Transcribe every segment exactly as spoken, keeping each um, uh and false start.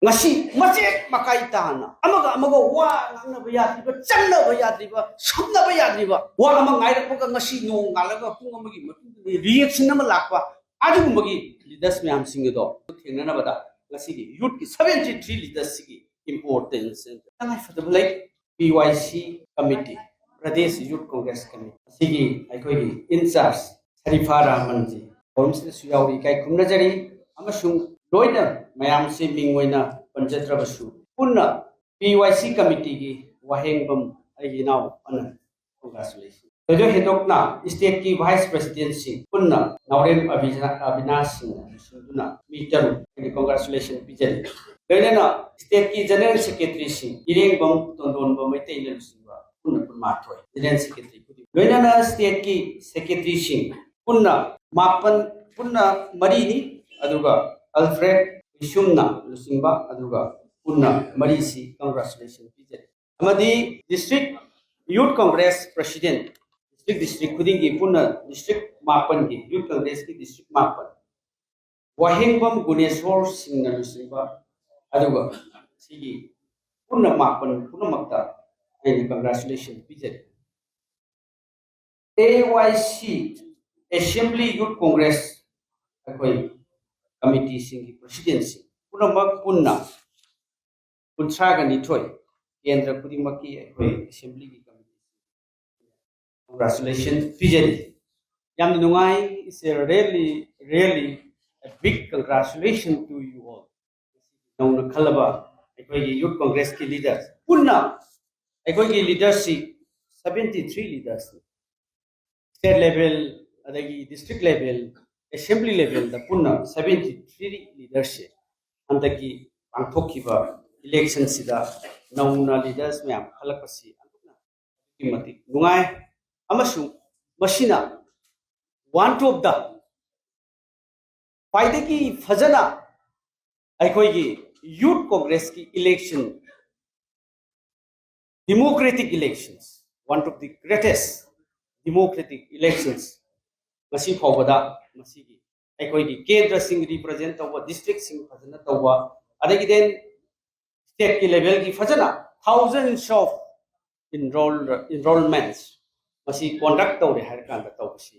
ꯉꯁꯤ ꯃꯆꯦꯠ ꯃꯀꯥꯏ ꯇꯥꯅ ꯑꯃꯒ ꯑꯃꯒ ꯋꯥ ꯉꯥꯡꯅꯕ ꯌꯥꯗ꯭ꯔꯤꯕ, ꯆꯪꯅꯕ ꯌꯥꯗ꯭ꯔꯤꯕ, ꯁꯝꯅꯕ ꯌꯥꯗ꯭ꯔꯤꯕ ꯋꯥ ꯑꯃ ꯉꯥꯏꯔꯛꯄꯒ ꯉꯁꯤ ꯅꯣꯡ ꯉꯥꯜꯂꯒ ꯄꯨꯡ ꯑꯃꯒꯤ ꯃꯇꯨꯡꯗ ꯔꯤꯌꯦꯛꯁꯟ ꯑꯃ ꯂꯥꯛꯄ, ꯑꯗꯨꯒꯨꯝꯕꯒꯤ ꯂꯤꯗꯔꯁ ꯃꯌꯥꯝꯁꯤꯡ ꯑꯗꯣ ꯊꯦꯡꯅꯅꯕꯗ ꯉꯁꯤꯒꯤ ꯌꯨꯠꯀꯤ ꯁꯚꯦꯟꯇꯤ ꯊ꯭ꯔꯤ ꯂꯤꯗꯔꯁꯤꯒꯤ ꯏꯝꯄꯣꯔꯇꯦꯟꯁ ꯇꯉꯥꯏ ꯐꯗꯕ ꯂꯩ꯫ ꯄꯤ ꯋꯥꯏ ꯁꯤ ꯀꯃꯤꯇꯤ, ꯄ꯭ꯔꯗꯦꯁ ꯌꯨꯠ ꯀꯣꯡꯒ꯭ꯔꯦꯁ ꯀꯃꯤꯇꯤ ꯑꯁꯤꯒꯤ ꯑꯩꯈꯣꯏꯒꯤ ꯏꯟꯆꯥꯔꯖ ꯁꯔꯤꯐꯥ ꯔꯍꯃꯟꯖꯤ ꯊꯧꯔꯝꯁꯤꯗꯁꯨ ꯌꯥꯎꯔꯤ ꯏꯀꯥꯏ ꯈꯨꯝꯅꯖꯔꯤ, ꯑꯃꯁꯨꯡ ꯂꯣꯏꯅ ꯃꯌꯥꯝꯁꯤ ꯃꯤꯡ ꯑꯣꯏꯅ ꯄꯟꯖꯗ꯭ꯔꯕꯁꯨ ꯄꯨꯟꯅ ꯄꯤ ꯋꯥꯏ ꯁꯤ ꯀꯃꯤꯇꯤꯒꯤ ꯋꯥꯍꯦꯡꯕꯝ ꯑꯩꯒꯤ ꯏꯅꯥꯎ ꯑꯅꯟ, ꯀꯣꯡꯒ꯭ꯔꯦꯆꯨꯂꯦꯁꯟ꯫ ꯊꯣꯏꯗꯣꯛ ꯍꯦꯟꯗꯣꯛꯅ ꯁ꯭ꯇꯦꯠꯀꯤ ꯚꯥꯏꯁ ꯄ꯭ꯔꯁꯤꯗꯦꯟꯠꯁꯤꯡ ꯄꯨꯟꯅ ꯅꯥꯎꯔꯦꯝ ꯑꯕꯤꯅꯥ-, ꯑꯕꯤꯅꯥꯁ ꯁꯤꯡꯅ ꯂꯨꯆꯤꯡꯗꯨꯅ ꯃꯤ ꯇꯔꯨꯛ ꯑꯩꯅ ꯀꯣꯡꯒ꯭ꯔꯦꯆꯨꯂꯦꯁꯟ ꯄꯤꯖꯔꯤ꯫ ꯂꯣꯏꯅꯅ ꯁ꯭ꯇꯦꯠꯀꯤ ꯖꯦꯅꯔꯦꯜ ꯁꯦꯀ꯭ꯔꯦꯇꯔꯤꯁꯤꯡ ꯏꯔꯦꯡꯕꯝ ꯇꯣꯟꯗꯣꯟꯕ ꯃꯩꯇꯩꯅ ꯂꯨꯆꯤꯡꯕ ꯄꯨꯟꯅ ꯀꯨꯟꯃꯥꯊꯣꯏ ꯖꯦꯅꯔꯦꯜ ꯁꯦꯀ꯭ꯔꯦꯇꯔꯤ ꯈꯨꯗꯤꯡ꯫ ꯂꯣꯏꯅꯅ ꯁ꯭ꯇꯦꯠꯀꯤ ꯁꯦꯀ꯭ꯔꯦꯇꯔꯤꯁꯤꯡ ꯄꯨꯟꯅ ꯃꯥꯄꯟ, ꯄꯨꯟꯅ ꯃꯔꯤꯅꯤ, ꯑꯗꯨꯒ ꯑꯜꯐ꯭ꯔꯦꯗ ꯏꯁꯨꯝꯅ ꯂꯨꯆꯤꯡꯕ, ꯑꯗꯨꯒ ꯄꯨꯟꯅ ꯃꯔꯤꯁꯤ ꯀꯣꯡꯒ꯭ꯔꯦꯆꯨꯂꯦꯁꯟ ꯄꯤꯖꯔꯤ꯫ ꯑꯃꯗꯤ ꯗꯤꯁꯇ꯭ꯔꯤꯛ ꯌꯨꯠ ꯀꯣꯡꯒ꯭ꯔꯦꯁ ꯄ꯭ꯔꯁꯤꯗꯦꯟꯠ, ꯗꯤꯁꯇ꯭ꯔꯤꯛ ꯗꯤꯁꯇ꯭ꯔꯤꯛ ꯈꯨꯗꯤꯡꯒꯤ ꯄꯨꯟꯅ ꯗꯤꯁꯇ꯭ꯔꯤꯛ ꯃꯥꯄꯟꯒꯤ ꯌꯨꯠ ꯀꯣꯡꯒ꯭ꯔꯦꯁꯀꯤ ꯗꯤꯁꯇ꯭ꯔꯤꯛ ꯃꯥꯄꯟ, ꯋꯥꯍꯦꯡꯕꯝ ꯒꯨꯅꯦꯁꯣꯔ ꯁꯤꯡꯅ ꯂꯨꯆꯤꯡꯕ, ꯑꯗꯨꯒ ꯁꯤꯒꯤ ꯄꯨꯟꯅ ꯃꯥꯄꯟ ꯄꯨꯝꯅꯃꯛꯇ ꯑꯩꯅ ꯀꯣꯡꯒ꯭ꯔꯦꯆꯨꯂꯦꯁꯟ ꯄꯤꯖꯔꯤ꯫ ꯑꯦ ꯋꯥꯏ ꯁꯤ ꯑꯦꯁꯦꯝꯕ꯭ꯂꯤ ꯌꯨꯠ ꯀꯣꯡꯒ꯭ꯔꯦꯁ ꯑꯩꯈꯣꯏ ꯀꯃꯤꯇꯤꯁꯤꯡꯒꯤ ꯄ꯭ꯔꯁꯤꯗꯦꯟꯠꯁꯤꯡ ꯄꯨꯝꯅꯃꯛ ꯄꯨꯟꯅ ꯀꯨꯟꯊ꯭ꯔꯥꯒ ꯅꯤꯊꯣꯏ ꯀꯦꯟꯗ꯭ꯔ ꯈꯨꯗꯤꯡꯃꯛꯀꯤ ꯑꯩꯈꯣꯏ ꯑꯦꯁꯦꯝꯕ꯭ꯂꯤꯒꯤ ꯀꯃꯤꯇꯤ ꯀꯣꯡꯒ꯭ꯔꯦꯆꯨꯂꯦꯁꯟ ꯄꯤꯖꯔꯤ꯫ ꯌꯥꯝꯅ ꯅꯨꯡꯉꯥꯏ꯫ It's a really, really a big congratulation to you all. ꯅꯧꯅ ꯈꯜꯂꯕ ꯑꯩꯈꯣꯏꯒꯤ ꯌꯨꯠ ꯀꯣꯡꯒ꯭ꯔꯦꯁꯀꯤ ꯂꯤꯗꯔ ꯄꯨꯟꯅ ꯑꯩꯈꯣꯏꯒꯤ leadership seventy three ꯂꯤꯗꯔꯁꯅꯤ꯫ State level, ꯑꯗꯒꯤ ꯗꯤꯁꯇ꯭ꯔꯤꯛ ꯂꯦꯚꯦꯜ, ꯑꯦꯁꯦꯝꯕ꯭ꯂꯤ ꯂꯦꯚꯦꯜꯗ ꯄꯨꯟꯅ ꯁꯚꯦꯟꯇꯤ ꯊ꯭ꯔꯤ ꯂꯤꯗꯔꯁꯦ ꯍꯟꯗꯛꯀꯤ ꯄꯥꯡꯊꯣꯛꯈꯤꯕ ꯏꯂꯦꯛꯁꯟꯁꯤꯗ ꯅꯧꯅ ꯂꯤꯗꯔꯁ ꯃꯌꯥꯝ ꯈꯜꯂꯛꯄꯁꯤ ꯑꯗꯨꯛꯀꯤ ꯃꯇꯤꯛ ꯅꯨꯡꯉꯥꯏ꯫ ꯑꯃꯁꯨꯡ ꯃꯁꯤꯅ one of the ꯈ꯭ꯋꯥꯏꯗꯒꯤ ꯐꯖꯅ ꯑꯩꯈꯣꯏꯒꯤ ꯌꯨꯠ ꯀꯣꯡꯒ꯭ꯔꯦꯁꯀꯤ election, democratic elections, one of the greatest democratic elections, ꯉꯁꯤ ꯐꯥꯎꯕꯗ ꯃꯁꯤꯒꯤ ꯑꯩꯈꯣꯏꯒꯤ ꯀꯦꯟꯗ꯭ꯔꯁꯤꯡ ꯔꯤꯄ꯭ꯔꯖꯦꯟ ꯇꯧꯕ, ꯗꯤꯁꯇ꯭ꯔꯤꯛꯁꯤꯡ ꯐꯖꯅ ꯇꯧꯕ, ꯑꯗꯒꯤ then stateꯀꯤ levelꯒꯤ ꯐꯖꯅ thousands of enroll enrollments ꯃꯁꯤ conduct ꯇꯧꯔꯦ ꯍꯥꯏꯔ ꯀꯥꯟꯗ ꯇꯧꯕꯁꯤ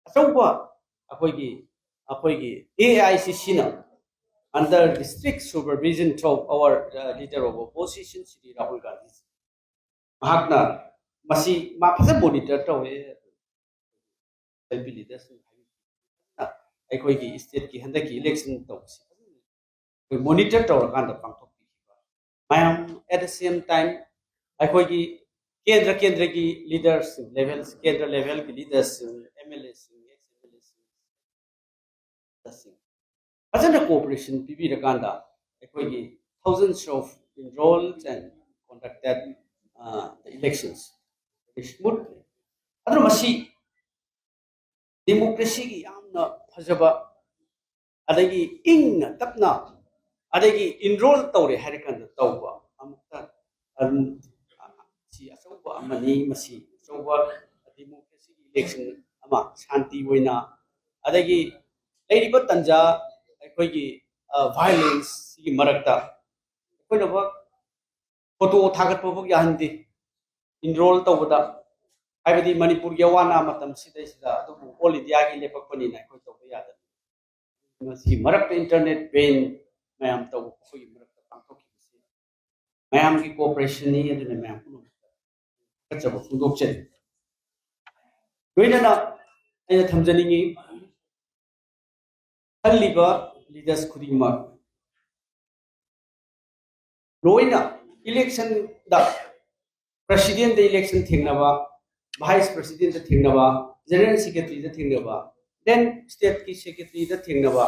ꯑꯆꯧꯕ ꯑꯩꯈꯣꯏꯒꯤ ꯑꯩꯈꯣꯏꯒꯤ AICCꯅ under the strict supervision of our leader of opposition Shri Rahul Gandhi, ꯃꯍꯥꯛꯅ ꯃꯁꯤ ꯃꯥ ꯐꯖꯅ monitor ꯇꯧꯋꯦ꯫ ꯑꯦꯜ ꯄꯤ ꯂꯤꯗꯔꯁꯤꯡ ꯑꯩꯈꯣꯏꯒꯤ stateꯀꯤ ꯍꯟꯗꯛꯀꯤ election ꯇꯧꯕꯁꯤ ꯑꯩꯈꯣꯏ monitor ꯇꯧꯔꯀꯥꯟꯗ ꯄꯥꯡꯊꯣꯛꯄꯤꯈꯤꯕ ꯃꯌꯥꯝ, at the same time ꯑꯩꯈꯣꯏꯒꯤ ꯀꯦꯟꯗ꯭ꯔ ꯀꯦꯟꯗ꯭ꯔꯒꯤ leaderꯁꯤꯡ, level ꯀꯦꯟꯗ꯭ꯔ levelꯒꯤ leaderꯁꯤꯡ, MLAꯁꯤꯡ, ex MLAꯁꯤꯡ ꯐꯖꯅ cooperation ꯄꯤꯕꯤꯔꯀꯥꯟꯗ ꯑꯩꯈꯣꯏꯒꯤ thousands of enrolled and conducted elections very smoothly. ꯑꯗꯨꯅ ꯃꯁꯤ democracyꯒꯤ ꯌꯥꯝꯅ ꯐꯖꯕ, ꯑꯗꯒꯤ ꯏꯪꯅ ꯇꯞꯅ, ꯑꯗꯒꯤ enroll ꯇꯧꯔꯦ ꯍꯥꯏꯔ ꯀꯥꯟꯗ ꯇꯧꯕ ꯑꯃꯨꯛꯇ, ꯑꯗꯨꯝ, ꯁꯤ ꯑꯆꯧꯕ ꯑꯃꯅꯤ꯫ ꯃꯁꯤ ꯑꯆꯧꯕ democracyꯒꯤ election ꯑꯃ ꯁꯥꯟꯇꯤ ꯑꯣꯏꯅ, ꯑꯗꯒꯤ ꯂꯩꯔꯤꯕ ꯇꯟꯖꯥ ꯑꯩꯈꯣꯏꯒꯤ violence ꯁꯤꯒꯤ ꯃꯔꯛꯇ ꯑꯩꯈꯣꯏꯅ ꯐꯣꯇꯣ ꯊꯥꯒꯠꯄ ꯐꯥꯎ ꯌꯥꯍꯟꯗꯦ enroll ꯇꯧꯕꯗ, ꯍꯥꯏꯕꯗꯤ ꯃꯅꯤꯄꯨꯔꯒꯤ ꯑꯋꯥ ꯑꯅꯥ ꯃꯇꯝꯁꯤꯗꯩꯁꯤꯗ꯫ ꯑꯗꯨꯕꯨ all Indiaꯒꯤ ꯂꯦꯞꯄꯛꯄꯅꯤꯅ ꯑꯩꯈꯣꯏ ꯇꯧꯕ ꯌꯥꯗꯕ꯫ ꯃꯁꯤ ꯃꯔꯛꯇ internet ban ꯃꯌꯥꯝ ꯇꯧꯕ ꯑꯩꯈꯣꯏꯒꯤ ꯃꯔꯛꯇ ꯄꯥꯡꯊꯣꯛꯈꯤꯕꯁꯤ ꯃꯌꯥꯝꯒꯤ cooperationꯅꯤ꯫ ꯑꯗꯨꯅ ꯃꯌꯥꯝ ꯄꯨꯝꯅꯃꯛꯇ ꯊꯥꯒꯠꯆꯕ ꯐꯣꯡꯗꯣꯛꯆꯔꯤ꯫ ꯂꯣꯏꯅꯅ ꯑꯩꯅ ꯊꯝꯖꯅꯤꯡꯉꯤ, ꯈꯜꯂꯤꯕ leaders ꯈꯨꯗꯤꯡꯃꯛ ꯂꯣꯏꯅ electionꯗ presidentꯗ election ꯊꯦꯡꯅꯕ, vice presidentꯗ ꯊꯦꯡꯅꯕ, general secretaryꯗ ꯊꯦꯡꯅꯕ, then stateꯀꯤ secretaryꯗ ꯊꯦꯡꯅꯕ,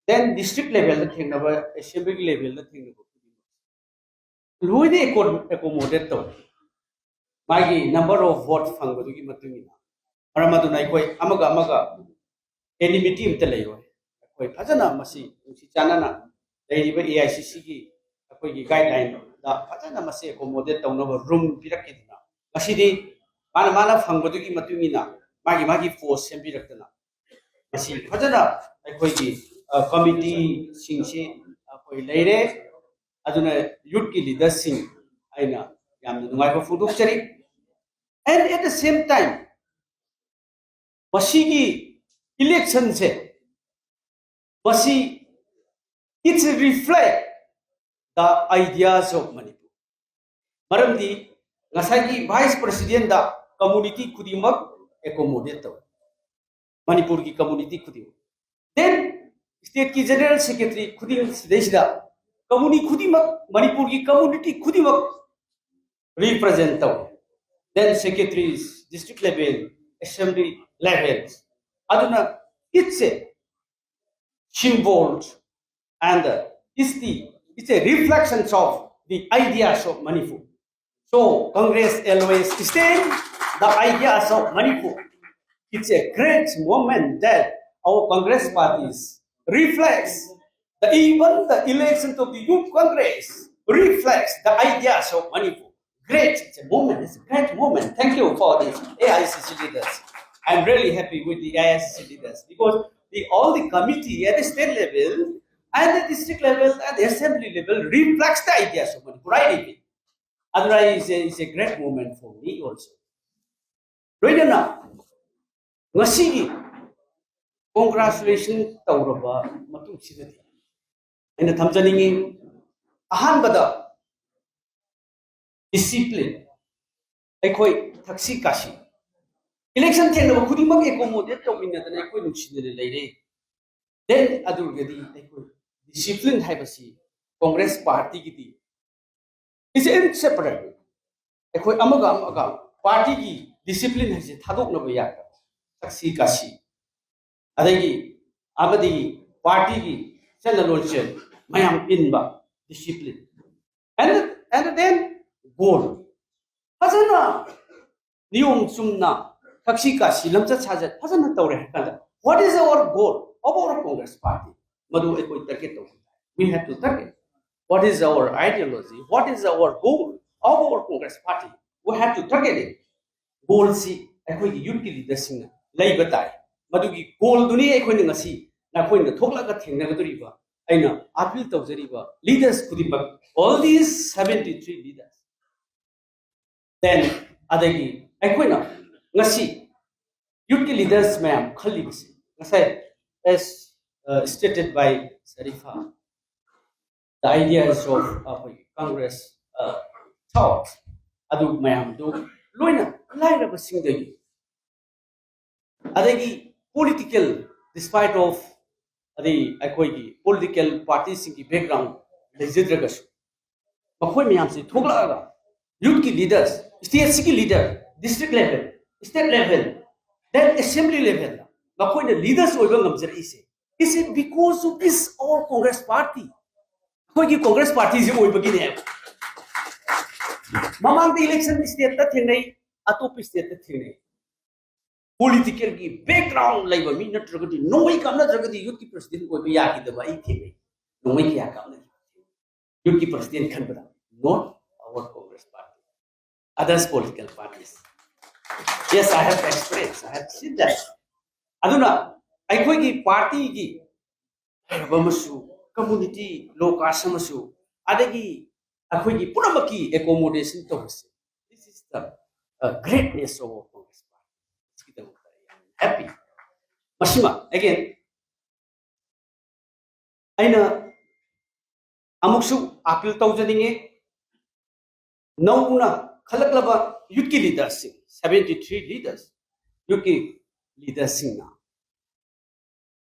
then district levelꯗ ꯊꯦꯡꯅꯕ, assemblyꯒꯤ levelꯗ ꯊꯦꯡꯅꯕ ꯈꯨꯗꯤꯡꯃꯛ ꯂꯣꯏꯅ accommodate ꯇꯧꯏ꯫ ꯃꯥꯒꯤ number of vote ꯐꯪꯕꯗꯨꯒꯤ ꯃꯇꯨꯡ ꯏꯟꯅ꯫ ꯃꯔꯝ ꯑꯗꯨꯅ ꯑꯩꯈꯣꯏ ꯑꯃꯒ ꯑꯃꯒ enmity ꯑꯝꯇ ꯂꯩꯔꯣꯏ꯫ ꯑꯩꯈꯣꯏ ꯐꯖꯅ ꯃꯁꯤ ꯅꯨꯡꯁꯤ ꯆꯥꯟꯅꯅ ꯂꯩꯔꯤꯕ AICCꯒꯤ ꯑꯩꯈꯣꯏꯒꯤ guidelineꯗ ꯐꯖꯅ ꯃꯁꯤ accommodate ꯇꯧꯅꯕ room ꯄꯤꯔꯛꯈꯤꯗꯅ, ꯉꯁꯤꯗꯤ ꯃꯥꯅ ꯃꯥꯅ ꯐꯪꯕꯗꯨꯒꯤ ꯃꯇꯨꯡ ꯏꯟꯅ ꯃꯥꯒꯤ ꯃꯥꯒꯤ post ꯁꯦꯝꯕꯤꯔꯛꯇꯅ, ꯃꯁꯤ ꯐꯖꯅ ꯑꯩꯈꯣꯏꯒꯤ committeeꯁꯤꯡꯁꯤ ꯑꯩꯈꯣꯏ ꯂꯩꯔꯦ꯫ ꯑꯗꯨꯅ ꯌꯨꯠꯀꯤ ꯂꯤꯗꯔꯁꯤꯡ ꯑꯩꯅ ꯌꯥꯝꯅ ꯅꯨꯡꯉꯥꯏꯕ ꯐꯣꯡꯗꯣꯛꯆꯔꯤ꯫ And at the same time, ꯃꯁꯤꯒꯤ ꯏꯂꯦꯛꯁꯟꯁꯦ, ꯃꯁꯤ, it's reflect the ideas of Manipur. ꯃꯔꯝꯗꯤ ꯉꯁꯥꯏꯒꯤ ꯚꯥꯏꯁ ꯄ꯭ꯔꯁꯤꯗꯦꯟꯗ ꯀꯝꯃꯨꯅꯤꯇꯤ ꯈꯨꯗꯤꯡꯃꯛ ꯑꯦꯀꯣꯃꯣꯗꯦꯠ ꯇꯧꯏ, ꯃꯅꯤꯄꯨꯔꯒꯤ ꯀꯝꯃꯨꯅꯤꯇꯤ ꯈꯨꯗꯤꯡꯃꯛ꯫ ꯗꯦꯟ ꯁ꯭ꯇꯦꯠꯀꯤ ꯖꯦꯅꯔꯦꯜ ꯁꯦꯀ꯭ꯔꯦꯇꯔꯤ ꯈꯨꯗꯤꯡ ꯁꯤꯗꯩꯁꯤꯗ ꯀꯝꯃꯨꯅꯤ ꯈꯨꯗꯤꯡꯃꯛ, ꯃꯅꯤꯄꯨꯔꯒꯤ ꯀꯝꯃꯨꯅꯤꯇꯤ ꯈꯨꯗꯤꯡꯃꯛ ꯔꯤꯄ꯭ꯔꯖꯦꯟ ꯇꯧꯏ꯫ Then secretaries, district level, assembly level, ꯑꯗꯨꯅ it's a symbol and it's the, it's a reflection of the ideas of Manipur. So Congress always stand the ideas of Manipur. It's a great moment that our Congress parties reflects the, even the election of the Youth Congress reflects the ideas of Manipur. Great, it's a moment, it's a great moment. Thank you for the A I C C leaders. I'm really happy with the A I C C leaders because the, all the committee at the state level and the district level and the assembly level reflects the ideas of Manipur. I repeat, Adurai is a, is a great moment for me also. ꯂꯣꯏꯅꯅ ꯉꯁꯤꯒꯤ congratulation ꯇꯧꯔꯕ ꯃꯇꯨꯡꯁꯤꯗꯗꯤ ꯑꯩꯅ ꯊꯝꯖꯅꯤꯡꯉꯤ, ꯑꯍꯥꯟꯕꯗ discipline, ꯑꯩꯈꯣꯏ ꯊꯛꯁꯤ ꯈꯥꯁꯤ, election ꯊꯦꯡꯅꯕ ꯈꯨꯗꯤꯡꯃꯛ ꯑꯦꯀꯣꯃꯣꯗꯦꯠ ꯇꯧꯃꯤꯟꯅꯗꯅ ꯑꯩꯈꯣꯏ ꯅꯨꯡꯁꯤꯅꯅ ꯂꯩꯔꯦ꯫ ꯗꯦꯟ ꯑꯗꯨ ꯑꯣꯏꯔꯒꯗꯤ ꯑꯩꯈꯣꯏ ꯗꯤꯁꯤꯄ꯭ꯂꯤꯟ ꯍꯥꯏꯕꯁꯤ ꯀꯣꯡꯒ꯭ꯔꯦꯁ ꯄꯥꯔꯇꯤꯒꯤꯗꯤ is inseparable. ꯑꯩꯈꯣꯏ ꯑꯃꯒ ꯑꯃꯒ ꯄꯥꯔꯇꯤꯒꯤ ꯗꯤꯁꯤꯄ꯭ꯂꯤꯟ ꯍꯥꯏꯁꯦ ꯊꯥꯗꯣꯛꯅꯕ ꯌꯥꯗꯕ, ꯊꯛꯁꯤ ꯈꯥꯁꯤ, ꯑꯗꯒꯤ ꯑꯃꯗꯤ ꯄꯥꯔꯇꯤꯒꯤ ꯆꯠꯅ ꯂꯣꯟꯆꯠ ꯃꯌꯥꯝ ꯏꯟꯕ, discipline. And, and then goal. ꯐꯖꯅ ꯅꯤꯌꯣꯝ ꯆꯨꯝꯅ ꯊꯛꯁꯤ ꯈꯥꯁꯤ ꯂꯝꯆꯠ ꯁꯥꯖꯠ ꯐꯖꯅ ꯇꯧꯔꯦ ꯍꯥꯏ ꯀꯥꯟꯗ, what is our goal of our Congress party? ꯃꯗꯨ ꯑꯩꯈꯣꯏ ꯇꯥꯔꯒꯦꯠ ꯇꯧꯕ ꯇꯥꯏ꯫ We have to target. What is our ideology? What is our goal of our Congress party? We have to target it. ꯒꯣꯜꯁꯤ ꯑꯩꯈꯣꯏꯒꯤ ꯌꯨꯠꯀꯤ ꯂꯤꯗꯔꯁꯤꯡꯅ ꯂꯩꯕ ꯇꯥꯏ꯫ ꯃꯗꯨꯒꯤ ꯒꯣꯜꯗꯨꯅꯤ ꯑꯩꯈꯣꯏꯅ ꯉꯁꯤ ꯅꯈꯣꯏꯅ ꯊꯣꯛꯂꯒ ꯊꯦꯡꯅꯒꯗꯧꯔꯤꯕ ꯑꯩꯅ ꯑꯥꯄꯤꯜ ꯇꯧꯖꯔꯤꯕ ꯂꯤꯗꯔꯁ ꯈꯨꯗꯤꯡꯃꯛ, all these seventy three leaders, then ꯑꯗꯒꯤ ꯑꯩꯈꯣꯏꯅ ꯉꯁꯤ ꯌꯨꯠꯀꯤ ꯂꯤꯗꯔꯁ ꯃꯌꯥꯝ ꯈꯜꯂꯤꯕꯁꯤ, ꯉꯁꯥꯏ as stated by Sarifa, the ideas of ꯑꯩꯈꯣꯏꯒꯤ ꯀꯪꯒ꯭ꯔꯦꯁ ꯊꯥꯎꯠ ꯑꯗꯨ ꯃꯌꯥꯝꯗꯨ ꯂꯣꯏꯅ ꯂꯥꯏꯔꯕꯁꯤꯡꯗꯒꯤ, ꯑꯗꯒꯤ ꯄꯣꯂꯤꯇꯤꯀꯦꯜ, despite of ꯑꯗꯩ ꯑꯩꯈꯣꯏꯒꯤ ꯄꯣꯂꯤꯇꯤꯀꯦꯜ ꯄꯥꯔꯇꯤꯁꯤꯡꯒꯤ ꯕꯦꯛꯒ꯭ꯔꯥꯎꯟ ꯂꯩꯖꯗ꯭ꯔꯒꯁꯨ, ꯃꯈꯣꯏ ꯃꯌꯥꯝꯁꯤ ꯊꯣꯛꯂꯛꯑꯒ ꯌꯨꯠꯀꯤ ꯂꯤꯗꯔꯁ, ꯁ꯭ꯇꯦꯠꯁꯤꯒꯤ leader, district level, state level, then assembly levelꯗ ꯃꯈꯣꯏꯅ ꯂꯤꯗꯔꯁ ꯑꯣꯏꯕ ꯉꯝꯖꯔꯛꯏꯁꯦ, is it because of this our Congress party? ꯑꯩꯈꯣꯏꯒꯤ ꯀꯣꯡꯒ꯭ꯔꯦꯁ ꯄꯥꯔꯇꯤꯁꯤ ꯑꯣꯏꯕꯒꯤꯅꯦꯕ꯫ ꯃꯃꯥꯡꯗ ꯏꯂꯦꯛꯁꯟ ꯁ꯭ꯇꯦꯠꯇ ꯊꯦꯡꯅꯩ, ꯑꯇꯣꯞꯄ ꯁ꯭ꯇꯦꯠꯇ ꯊꯦꯡꯅꯩ꯫ ꯄꯣꯂꯤꯇꯤꯀꯦꯜꯒꯤ ꯕꯦꯛꯒ꯭ꯔꯥꯎꯟ ꯂꯩꯕ ꯃꯤ ꯅꯠꯇ꯭ꯔꯒꯗꯤ, ꯅꯣꯡꯃꯩ ꯀꯥꯞꯅꯗ꯭ꯔꯒꯗꯤ ꯌꯨꯠꯀꯤ ꯄ꯭ꯔꯁꯤꯗꯦꯟ ꯑꯣꯏꯕ ꯌꯥꯈꯤꯗꯕ ꯑꯩ ꯊꯦꯡꯅꯩ꯫ ꯅꯣꯡꯃꯩ ꯀꯌꯥ ꯀꯥꯞꯅꯈꯤ ꯌꯨꯠꯀꯤ ꯄ꯭ꯔꯁꯤꯗꯦꯟ ꯈꯟꯕꯗ? Not our Congress party, others political parties. Yes, I have experience, I have seen that. ꯑꯗꯨꯅ ꯑꯩꯈꯣꯏꯒꯤ ꯄꯥꯔꯇꯤꯒꯤ ꯂꯥꯏꯔꯕ ꯑꯃꯁꯨ, ꯀꯝꯃ꯭ꯌꯨꯅꯤꯇꯤ ꯂꯣ ꯀꯥꯁ ꯑꯃꯁꯨ, ꯑꯗꯒꯤ ꯑꯩꯈꯣꯏꯒꯤ ꯄꯨꯝꯅꯃꯛꯀꯤ ꯑꯦꯀꯣꯃꯣꯗꯦꯁꯟ ꯇꯧꯕꯁꯦ, this is the greatness of our Congress party. ꯁꯤꯒꯤꯗꯃꯛꯇ ꯑꯩ ꯌꯥꯝ ꯍꯦꯄꯤ꯫ ꯃꯁꯤꯃ ꯑꯦꯒꯦꯟ ꯑꯩꯅ ꯑꯃꯨꯛꯁꯨ ꯑꯥꯄꯤꯜ ꯇꯧꯖꯅꯤꯡꯉꯤ꯫ ꯅꯧꯅ ꯈꯜꯂꯛꯂꯕ ꯌꯨꯠꯀꯤ ꯂꯤꯗꯔꯁꯤꯡ, seventy three leaders, ꯌꯨꯠꯀꯤ ꯂꯤꯗꯔꯁꯤꯡꯅ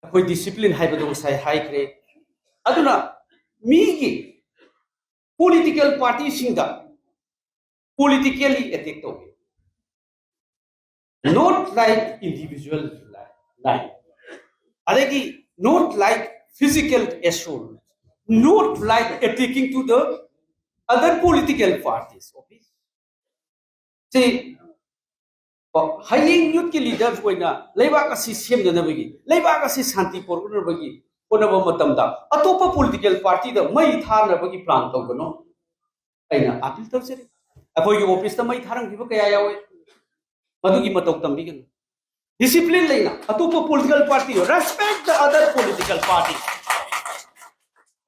ꯑꯩꯈꯣꯏ ꯗꯤꯁꯤꯄ꯭ꯂꯤꯟ ꯍꯥꯏꯕꯗꯣ ꯉꯁꯥꯏ ꯍꯥꯏꯈ꯭ꯔꯦ꯫ ꯑꯗꯨꯅ ꯃꯤꯒꯤ ꯄꯣꯂꯤꯇꯤꯀꯦꯜ ꯄꯥꯔꯇꯤꯁꯤꯡꯗ ꯄꯣꯂꯤꯇꯤꯀꯦꯜꯂꯤ ꯑꯦꯇꯦꯛ ꯇꯧꯕꯤ, not like individual line, ꯑꯗꯒꯤ not like physical assault, not like attacking to the other political parties. Okay, ꯁꯤ ꯍꯌꯦꯡ ꯌꯨꯠꯀꯤ ꯂꯤꯗꯔꯁ ꯑꯣꯏꯅ ꯂꯩꯕꯥꯛ ꯑꯁꯤ ꯁꯦꯝꯅꯅꯕꯒꯤ, ꯂꯩꯕꯥꯛ ꯑꯁꯤ ꯁꯥꯟꯇꯤ ꯄꯨꯔꯛꯅꯕꯒꯤ ꯍꯣꯠꯅꯕ ꯃꯇꯝꯗ ꯑꯇꯣꯞꯄ ꯄꯣꯂꯤꯇꯤꯀꯦꯜ ꯄꯥꯔꯇꯤꯗ ꯃꯩ ꯊꯥꯅꯕꯒꯤ ꯄ꯭ꯂꯥꯟ ꯇꯧꯒꯅꯨ꯫ ꯑꯩꯅ ꯑꯥꯄꯤꯜ ꯇꯧꯖꯔꯤ꯫ ꯑꯩꯈꯣꯏꯒꯤ ꯑꯣꯐꯤꯁꯇ ꯃꯩ ꯊꯥꯔꯝꯈꯤꯕ ꯀꯌꯥ ꯌꯥꯎꯏ, ꯃꯗꯨꯒꯤ ꯃꯇꯧ ꯇꯝꯕꯤꯒꯅꯨ꯫ ꯗꯤꯁꯤꯄ꯭ꯂꯤꯟ ꯂꯩꯅ ꯑꯇꯣꯞꯄ political party, respect the other political party.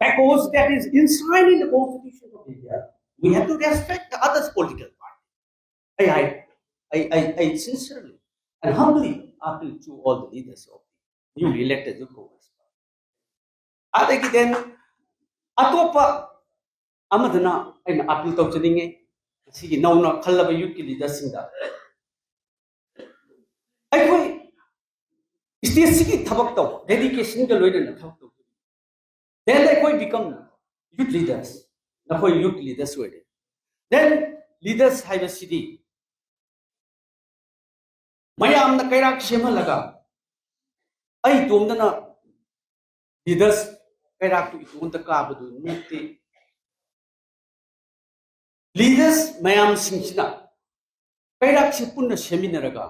Because that is enshrined in the Constitution of India. We have to respect the others' political party. I, I, I, I, I sincerely and humbly appeal to all the leaders of the newly elected youth Congress party. ꯑꯗꯒꯤ then ꯑꯇꯣꯞꯄ ꯑꯃꯗꯅ ꯑꯩꯅ appeal ꯇꯧꯖꯅꯤꯡꯉꯤ ꯉꯁꯤꯒꯤ ꯅꯧꯅ ꯈꯜꯂꯕ youth ꯀꯤ leader ꯁꯤꯡꯗ꯫ ꯑꯩꯈꯣꯏ state ꯁꯤꯒꯤ ꯊꯕꯛ ꯇꯧꯕ, dedication ꯒ ꯂꯣꯏꯅꯅ ꯊꯕꯛ ꯇꯧꯕ, then ꯑꯩꯈꯣꯏ become youth leaders. ꯅꯈꯣꯏ youth leaders ꯑꯣꯏꯔꯦ꯫ Then leaders ꯍꯥꯏꯕꯁꯤꯗꯤ ꯃꯌꯥꯝꯅ ꯀꯩꯔꯥꯛ ꯁꯦꯝꯍꯜꯂꯒ ꯑꯩ ꯏꯇꯣꯝꯗꯅ leaders ꯀꯩꯔꯥꯛꯇꯨ ꯏꯇꯣꯝꯇ ꯀꯥꯕꯗꯨ ꯅꯠꯇꯦ꯫ Leaders ꯃꯌꯥꯝꯁꯤꯡꯁꯤꯅ ꯀꯩꯔꯥꯛꯁꯤ ꯄꯨꯟꯅ ꯁꯦꯝꯃꯤꯟꯅꯔꯒ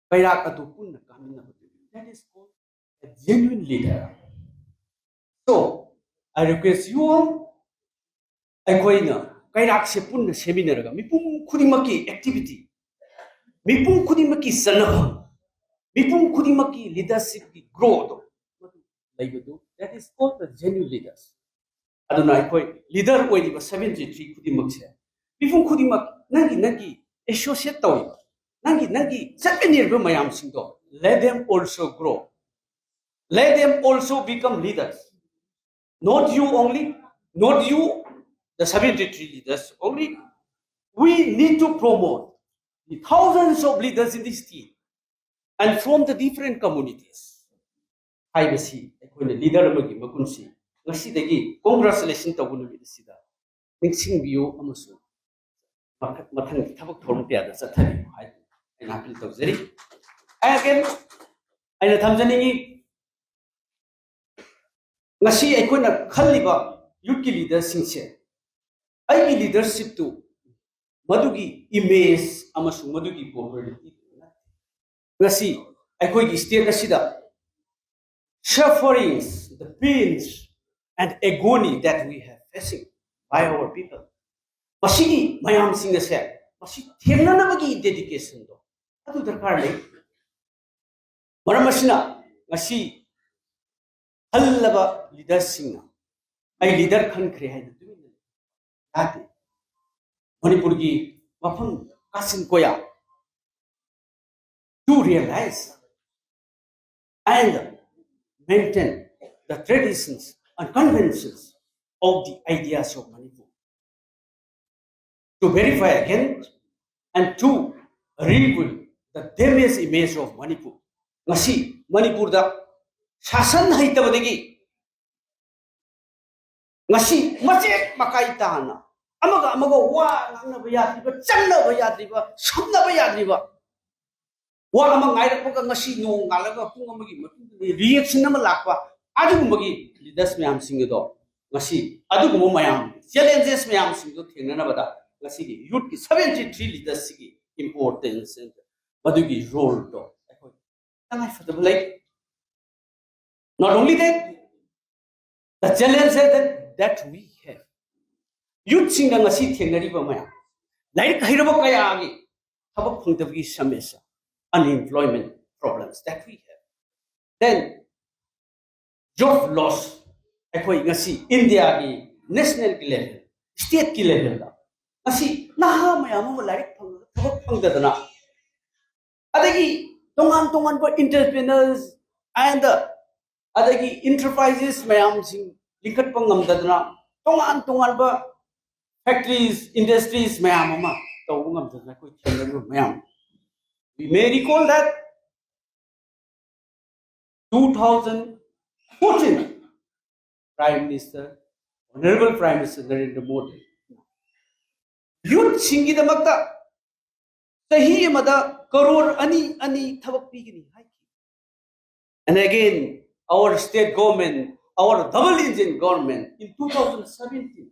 ꯀꯩꯔꯥꯛ ꯑꯗꯨ ꯄꯨꯟꯅ ꯀꯥꯃꯤꯟꯅꯕꯗꯨ, that is called a genuine leader. So I request you all, ꯑꯩꯈꯣꯏꯅ ꯀꯩꯔꯥꯛꯁꯦ ꯄꯨꯟꯅ ꯁꯦꯝꯃꯤꯟꯅꯔꯒ ꯃꯤꯄꯨꯝ ꯈꯨꯗꯤꯡꯃꯛꯀꯤ activity, ꯃꯤꯄꯨꯝ ꯈꯨꯗꯤꯡꯃꯛꯀꯤ ꯆꯠꯅꯐꯝ, ꯃꯤꯄꯨꯝ ꯈꯨꯗꯤꯡꯃꯛꯀꯤ leadership ꯀꯤ growth ꯗꯣ ꯃꯗꯨ ꯂꯩꯕꯗꯨ, that is called the genuine leaders. ꯑꯗꯨꯅ ꯑꯩꯈꯣꯏ leader ꯑꯣꯏꯔꯤꯕ seventy three ꯈꯨꯗꯤꯡꯃꯛꯁꯦ ꯃꯤꯄꯨꯝ ꯈꯨꯗꯤꯡꯃꯛ ꯅꯪꯒꯤ ꯅꯪꯒꯤ associate ꯇꯧꯔꯤꯕ ꯅꯪꯒꯤ ꯅꯪꯒꯤ ꯆꯠꯃꯤꯟꯅꯔꯤꯕ ꯃꯌꯥꯝꯁꯤꯡꯗꯣ, let them also grow, let them also become leaders. Not you only, not you, the seventy three leaders only. We need to promote the thousands of leaders in this team and from the different communities. ꯍꯥꯏꯕꯁꯤ ꯑꯩꯈꯣꯏꯅ leader ꯑꯃꯒꯤ ꯃꯒꯨꯟꯁꯤ ꯉꯁꯤꯗꯒꯤ congratulation ꯇꯧꯕ ꯅꯨꯃꯤꯠ ꯑꯁꯤꯗ ꯅꯤꯡꯁꯤꯡꯕꯤꯌꯨ ꯑꯃꯁꯨꯡ ꯃꯊꯪꯒꯤ ꯊꯕꯛ ꯊꯧꯔꯝ ꯀꯌꯥꯗ ꯆꯠꯊꯕꯤꯌꯨ ꯍꯥꯏꯗꯨꯅ ꯑꯩꯅ appeal ꯇꯧꯖꯔꯤ꯫ Again, ꯑꯩꯅ ꯊꯝꯖꯅꯤꯡꯉꯤ, ꯉꯁꯤ ꯑꯩꯈꯣꯏꯅ ꯈꯜꯂꯤꯕ youth ꯀꯤ leader ꯁꯤꯡꯁꯦ ꯑꯩꯒꯤ leadership ꯇꯨ ꯃꯗꯨꯒꯤ image ꯑꯃꯁꯨꯡ ꯃꯗꯨꯒꯤ popularity ꯅꯠꯇꯦ꯫ ꯉꯁꯤ ꯑꯩꯈꯣꯏꯒꯤ state ꯑꯁꯤꯗ sufferings, the pains and agony that we have facing by our people, ꯃꯁꯤꯒꯤ ꯃꯌꯥꯝꯁꯤꯡ ꯑꯁꯦ ꯃꯁꯤ ꯊꯦꯡꯅꯅꯕꯒꯤ dedication ꯗꯣ ꯑꯗꯨ ꯗꯔꯀꯥꯔ ꯂꯩ꯫ ꯃꯔꯝ ꯑꯁꯤꯅ ꯉꯁꯤ ꯍꯜꯂꯕ ꯂꯤꯗꯔꯁꯤꯡꯅ ꯑꯩ ꯂꯤꯗꯔ ꯈꯟꯈ꯭ꯔꯦ ꯍꯥꯏꯅ ꯇꯨꯃꯤꯟꯅ ꯌꯥꯗꯦ꯫ ꯃꯅꯤꯄꯨꯔꯒꯤ ꯃꯐꯝ ꯀꯥꯆꯤꯟ ꯀꯣꯌꯥ to realize and maintain the traditions and conventions of the ideas of Manipur. To verify again and to rebuild the damaged image of Manipur. ꯉꯁꯤ ꯃꯅꯤꯄꯨꯔꯗ ꯁꯥꯁꯟ ꯍꯩꯇꯕꯗꯒꯤ ꯉꯁꯤ ꯃꯆꯦꯠ ꯃꯀꯥꯏ ꯇꯥꯅ ꯑꯃꯒ ꯑꯃꯒ ꯋꯥ ꯉꯥꯡꯅꯕ ꯌꯥꯗ꯭ꯔꯤꯕ, ꯆꯪꯅꯕ ꯌꯥꯗ꯭ꯔꯤꯕ, ꯁꯝꯅꯕ ꯌꯥꯗ꯭ꯔꯤꯕ, ꯋꯥ ꯑꯃ ꯉꯥꯏꯔꯛꯄꯒ ꯉꯁꯤ ꯅꯣꯡ ꯉꯥꯜꯂꯒ ꯄꯨꯡ ꯑꯃꯒꯤ ꯃꯇꯨꯡꯗ ꯔꯤꯌꯦꯛꯁꯟ ꯑꯃ ꯂꯥꯛꯄ, ꯑꯗꯨꯒꯨꯝꯕꯒꯤ ꯂꯤꯗꯔꯁ ꯃꯌꯥꯝꯁꯤꯡ ꯑꯗꯣ ꯉꯁꯤ ꯑꯗꯨꯒꯨꯝꯕ ꯃꯌꯥꯝ ꯆꯦꯂꯦꯟꯖꯦꯁ ꯃꯌꯥꯝꯁꯤꯡꯗꯣ ꯊꯦꯡꯅꯅꯕꯗ ꯉꯁꯤꯒꯤ ꯌꯨꯠꯀꯤ ꯁꯚꯦꯟꯇꯤ ꯊ꯭ꯔꯤ ꯂꯤꯗꯔꯁꯤꯒꯤ ꯏꯝꯄꯣꯔꯇꯦꯟꯁ, ꯃꯗꯨꯒꯤ ꯔꯣꯜꯗꯣ ꯑꯩꯈꯣꯏ ꯇꯉꯥꯏ ꯐꯗꯕ ꯂꯩ꯫ Not only that, the challenges that, that we have, ꯌꯨꯠꯁꯤꯡꯅ ꯉꯁꯤ ꯊꯦꯡꯅꯔꯤꯕ ꯃꯌꯥꯝ, ꯂꯥꯏꯔꯤꯛ ꯍꯩꯔꯕ ꯀꯌꯥꯒꯤ ꯊꯕꯛ ꯐꯪꯗꯕꯒꯤ ꯁꯃꯁ꯭ꯌꯥ, unemployment problems that we have, then job loss, ꯑꯩꯈꯣꯏ ꯉꯁꯤ ꯏꯟꯗꯤꯌꯥꯒꯤ ꯅꯦꯁꯅꯦꯜꯒꯤ ꯂꯦꯚꯦꯜ, ꯁ꯭ꯇꯦꯠꯀꯤ ꯂꯦꯚꯦꯜꯗ ꯉꯁꯤ ꯅꯍꯥ ꯃꯌꯥꯝ ꯑꯃ ꯂꯥꯏꯔꯤꯛ ꯐꯪꯗ, ꯊꯕꯛ ꯐꯪꯗꯗꯅ, ꯑꯗꯒꯤ ꯇꯣꯉꯥꯟ ꯇꯣꯉꯥꯟꯕ entrepreneurs and ꯑꯗꯒꯤ ꯏꯟꯇꯔꯄ꯭ꯔꯥꯏꯖꯦꯁ ꯃꯌꯥꯝꯁꯤꯡ ꯂꯤꯡꯈꯠꯄ ꯉꯝꯗꯗꯅ, ꯇꯣꯉꯥꯟ ꯇꯣꯉꯥꯟꯕ ꯐꯦꯛꯇꯔꯤꯁ, ꯏꯟꯗꯁꯇ꯭ꯔꯤꯁ ꯃꯌꯥꯝ ꯑꯃ ꯇꯧꯕ ꯉꯝꯗꯗꯅ ꯑꯩꯈꯣꯏ ꯊꯦꯡꯅꯔꯤꯕ ꯃꯌꯥꯝ, we may recall that two thousand fourteen Prime Minister, Honorable Prime Minister Narendra Modi, ꯌꯨꯠꯁꯤꯡꯒꯤꯗꯃꯛꯇ ꯆꯍꯤ ꯑꯃꯗ ꯀꯔꯣꯔ ꯑꯅꯤ ꯑꯅꯤ ꯊꯕꯛ ꯄꯤꯒꯅꯤ ꯍꯥꯏꯈꯤ꯫ And again, our state government, our double engine government in two thousand seventeen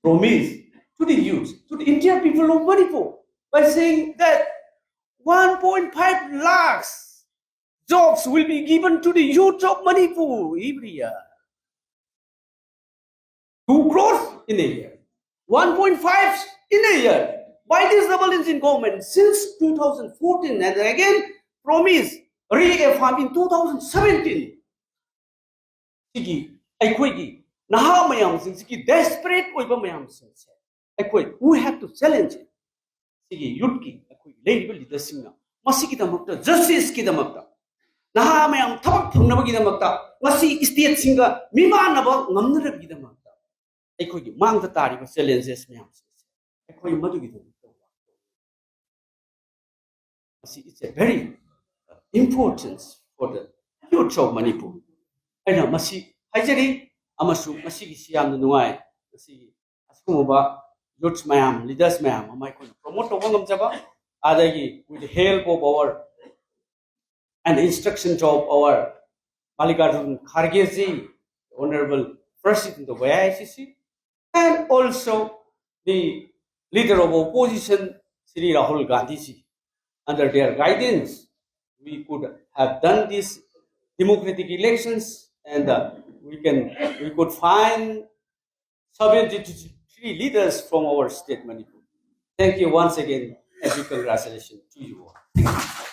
promised to the youth, to the entire people of Manipur, by saying that one point five lakhs jobs will be given to the youth of Manipur every year. Two crores in a year. One point five in a year. By this double engine government since two thousand fourteen and again promise reaffirm in two thousand seventeen. ꯁꯤꯒꯤ ꯑꯩꯈꯣꯏꯒꯤ ꯅꯍꯥ ꯃꯌꯥꯝꯁꯤꯡꯁꯤꯒꯤ desperate ꯑꯣꯏꯕ ꯃꯌꯥꯝꯁꯤꯡꯁꯦ ꯑꯩꯈꯣꯏ we have to challenge it. ꯁꯤꯒꯤ youthꯀꯤ ꯑꯩꯈꯣꯏꯒꯤ ꯂꯩꯔꯤꯕ leaderꯁꯤꯡꯅ ꯃꯁꯤꯒꯤꯗꯃꯛꯇ, justiceꯀꯤꯗꯃꯛꯇ, ꯅꯍꯥ ꯃꯌꯥꯝ ꯊꯕꯛ ꯐꯪꯅꯕꯒꯤꯗꯃꯛꯇ, ꯉꯁꯤ stateꯁꯤꯡꯒ ꯃꯤꯃꯥꯟꯅꯕ ꯉꯝꯅꯅꯕꯒꯤꯗꯃꯛꯇ ꯑꯩꯈꯣꯏꯒꯤ ꯃꯥꯡꯗ ꯇꯥꯔꯤꯕ challenges ꯃꯌꯥꯝꯁꯤꯡꯁꯦ ꯑꯩꯈꯣꯏ ꯃꯗꯨꯒꯤꯗꯃꯛꯇ ꯃꯁꯤ it's a very important for the youth of Manipur. ꯑꯩꯅ ꯃꯁꯤ ꯍꯥꯏꯖꯔꯤ ꯑꯃꯁꯨꯡ ꯃꯁꯤꯒꯤꯁꯤ ꯌꯥꯝꯅ ꯅꯨꯡꯉꯥꯏ꯫ ꯃꯁꯤꯒꯤ ꯑꯁꯤꯒꯨꯝꯂꯕ youth ꯃꯌꯥꯝ, leaders ꯃꯌꯥꯝ ꯑꯃ ꯑꯩꯈꯣꯏꯅ promote ꯇꯧꯕ ꯉꯝꯖꯕ, ꯑꯗꯒꯤ with the help of our and instructions of our Mallikarjun Kharge ji, Honorable President of A I C C, and also the leader of opposition, Shri Rahul Gandhi ji. Under their guidance, we could have done these democratic elections, and uh, we can we could find seventy-three leaders from our state Manipur. Thank you once again, and big congratulations to you all. Thank you.